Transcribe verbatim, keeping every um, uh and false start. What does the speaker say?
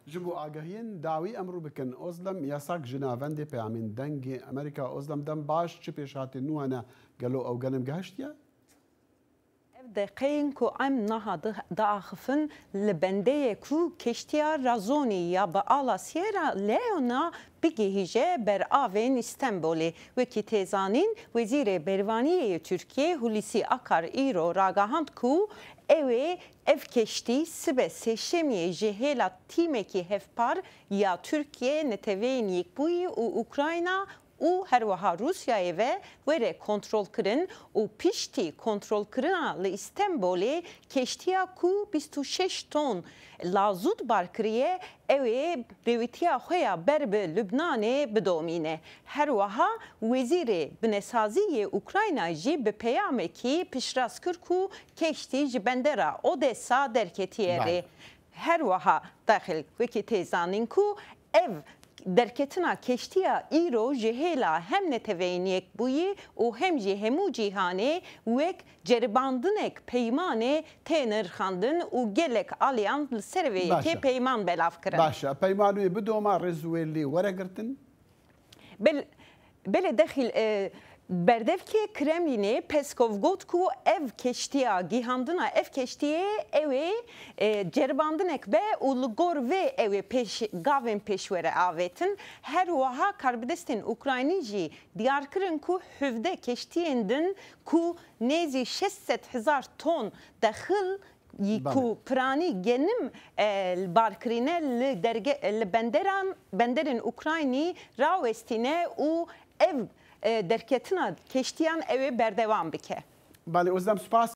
Ji bo agahiyên dawî em rû bikin. Ozlem Yasak ji navendê peyamên Dengê Amerîka. Ozlem, dem baş, çi pêşhatên nû hene? Gelo ew genim gehiştiye? Ev deqeyên ku em niha di-, diaxifin li bendeyê ku keştiya Razonî ya bi ala Sierra Leona bigihîje ber avên Stenbolê. Wekî tê zanîn, Wezîrê Bervaniyê yê Tirkiyê Hulusi Akar îro ragihand ku ew ê ev keştî sibe sêşemiyê ji hêla tîmekî hevpar ya Tirkiye, Neteweyên Yekbûyî û Ukrayna û herwiha Rûsyayê ve were kontrolkirin û piştî kontrolkirina li Îstenbolê keştiya ku bîst û şeş ton lazût bar kiriye, ew ê rêwîtiya xwe ya ber bi Lubnanê bidomîne. Herwiha Wezîrê Binesazî yê Ukrayna jî bi peyamekî piştrast kir ku keştî ji bendera Odessa derketiye rê. Her wiha daxil wekî tê zanîn ku ev derketina keştiya îro ji hêla hem Neteweyên Yekbûyî û hem jî hemû cîhanê wek ceribandinek peymanê tê nirxandin û gelek aliyan li ser vê yekê peyman belav kirin. Baş e. Peyman wê bidoma rêz wê lê were girtin? Bel-, belê dexîl, e, berdevkê Kremlînê Peskov got ku ev keştiya, gihandina ev keştiyê ew ê, e, ceribandinek be û li gor vê ew ê pêş, gavên pêşwere avêtin. Her wiha karbidestên Ukraynî jî diyar kirin ku hevdeh keştiyên din ku nêzî şeş sed hezar ton dexil yî ku piranî genim, e, li bar kirîne li derge-, li benderan, benderên Ukraynî rawestîne û ev, e, derketina keştiyan ew ê berdewam bike. Belê, Ozlem, spas.